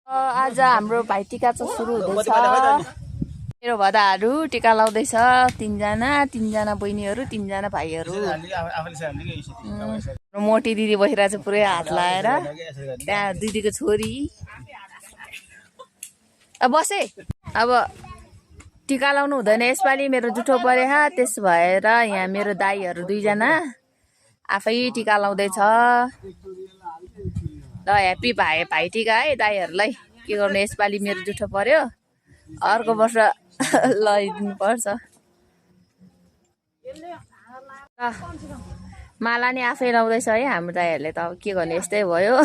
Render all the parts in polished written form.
आज हाम्रो भाइटिका चाहिँ सुरु हुँदैछ। मेरो भदाहरू टिका लाउँदैछ, तीनजना बहिनीहरू, तीनजना भाइहरू। मोटी दिदी बसिरहेको छ पुरै हात लाएर। त्यहाँ दिदीको छोरी बसे। अब टिका लाउनु हुँदैन यसपालि, मेरो जुठो परे त्यस भएर यहाँ मेरो दाइहरू दुईजना आफै टिका लाउँदैछ। ल ह्याप्पी भाइटिका है दाइहरूलाई। के गर्नु यसपालि मेरो जुठो पर्यो, अर्को वर्ष लगाइदिनु पर्छ। माला नि आफै लाउँदैछ है हाम्रो दाइहरूले त। अब के गर्नु यस्तै भयो।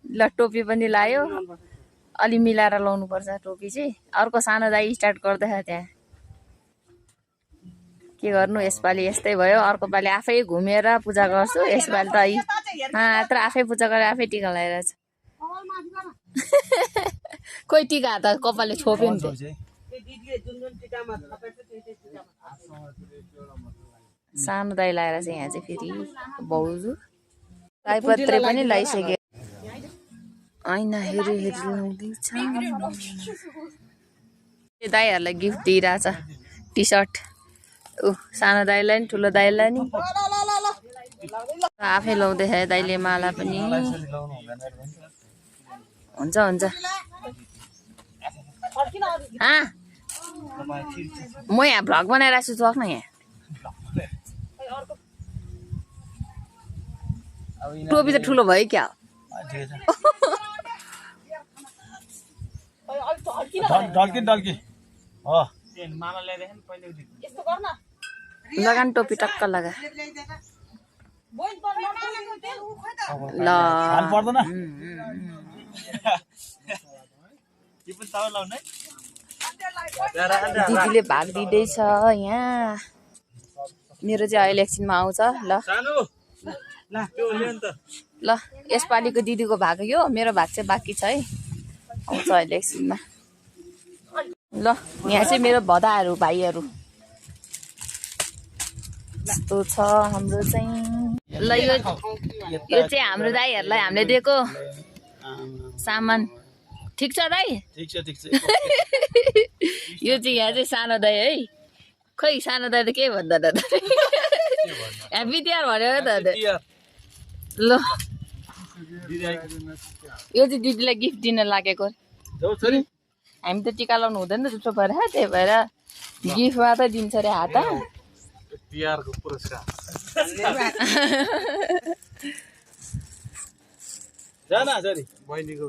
ल टोपी पनि लायो, अलि मिलाएर लाउनु पर्छ टोपी चाहिँ। अर्को सानो दाइ स्टार्ट गर्दैछ त्यहाँ। के गर्नु यसपालि यस्तै भयो। अर्को पालि आफै घुमेर पूजा गर्छु। यसपालि त मात्र आफै पूजा गरेर आफै टिका लगाइरहेछ। खोइ टिका त कपालले छोप्यो नि। सानो दाइ लगाएर चाहिँ यहाँ चाहिँ फेरि भाउजू सयपत्री पनि लगाइसक्यो। ऐना हेरी लाउँदैछ। दाइहरूलाई गिफ्ट दिइरहेछ टी सर्ट। सानो दाइलाई नि ठुलो दाइलाई नि आफै लाउँदैछ दाइले माला पनि। हुन्छ हुन्छ म यहाँ भ्लग बनाइरहेको छु, सक्न यहाँ। टोपी त ठुलो भयो क्या। लगान टोपी टक्क लगा। ल दिदीले भाग दिँदैछ यहाँ। मेरो चाहिँ अहिले एकछिनमा आउँछ। ल यसपालिको दिदीको भाग यो, मेरो भाग चाहिँ बाँकी छ है, आउँछ अहिले एकछिनमा। ल यहाँ चाहिँ मेरो भदाहरू भाइहरू यस्तो छ हाम्रो चाहिँ। ल यो चाहिँ हाम्रो दाइहरूलाई हामीले दिएको सामान। ठिक छ दाइ? ठिक छ। यो चाहिँ यहाँ चाहिँ सानो दाइ है। खोइ सानो दाइ त के भन्दा त ह्याप्पी तिहार भन्यो त। ल यो चाहिँ दिदीलाई गिफ्ट दिन लागेको। हामी त टिका लाउनु हुँदैन जुठो भएर, त्यही भएर गिफ्ट मात्रै दिन्छ अरे हात। तिहारको पुरस्कार। जान छोरी बहिनीको